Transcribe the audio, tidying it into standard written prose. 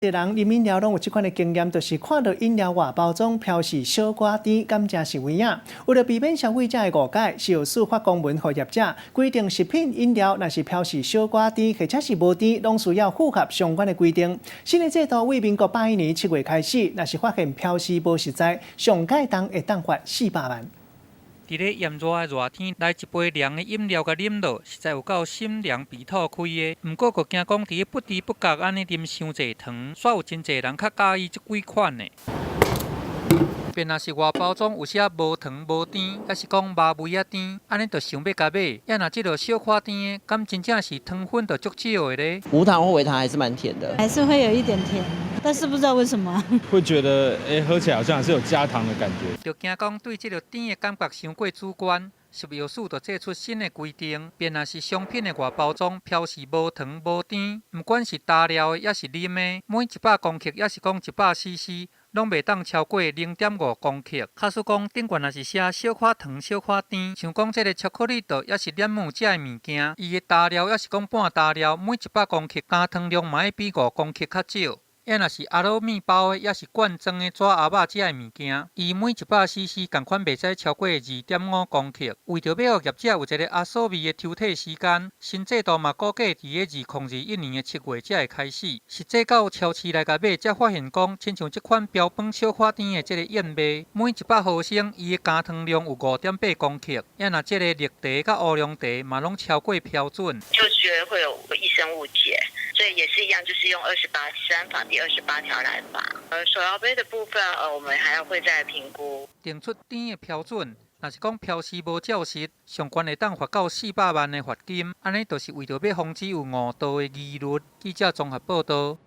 濟人啉飲料攏有這款的經驗，就是看著飲料外包裝標示小可甜，敢真是有影？為著避免消費者的誤解，食藥署發公文予業者，規定食品飲料若是標示小可甜或者是無甜，攏需要符合相關的規定。新的制度對民國101年7月開始，若是發現標示無實在，上蓋重會當罰400萬。佇咧炎熱的熱天，來一杯涼的飲料共啉落，實在有夠心涼鼻吐開的。毋過，閣驚講佇咧不知不覺按呢啉傷濟糖，煞有真濟人較佮意這幾款的。便若是外包裝有寫無糖無甜，抑是講麻味仔甜，按呢就想欲共買。啊若這个小可甜的，敢真正是糖分就足少的咧？無糖或微糖還是蠻甜的，還是會有一點甜，但是不知道為什麼。會覺得，欸，喝起來好像還是有加糖的感覺。就驚講對這个甜的感覺傷過主觀，食藥署就祭出新的規定，便若是商品的外包裝標示無糖無甜，毋管是焦料的抑是啉的，每100公克抑是講100 CC，攏袂當超過0.5公克。假使講頂懸若是寫小可糖、小可甜，像講這个巧克力豆抑是檸檬這的物件，伊的焦料抑是講半焦料，每100公克加糖量嘛愛比5公克較少。啊若是阿魯麵包的，抑是罐裝的紙盒仔這的物件，伊每100 CC 仝款袂使超過2.5公克。為著欲予業者有一个阿索味的抽退時間，新制度嘛估計佇咧2021年的7月才會開始。實際到超市來共買，才發現講，親像這款標榜小可甜的這个燕麥，每100毫升伊的加糖量有5.8公克。啊若這个綠茶佮烏龍茶嘛攏超過標準。就覺得會有易生誤解，所以也是一樣，就是用二十八食安法第28條來罰。手搖杯的部分，我們還要會再評估。定出甜的標準，若是講標示無照實，上懸會當罰到400萬的罰金。按呢，就是為著欲防止有誤導的疑慮。記者綜合報導。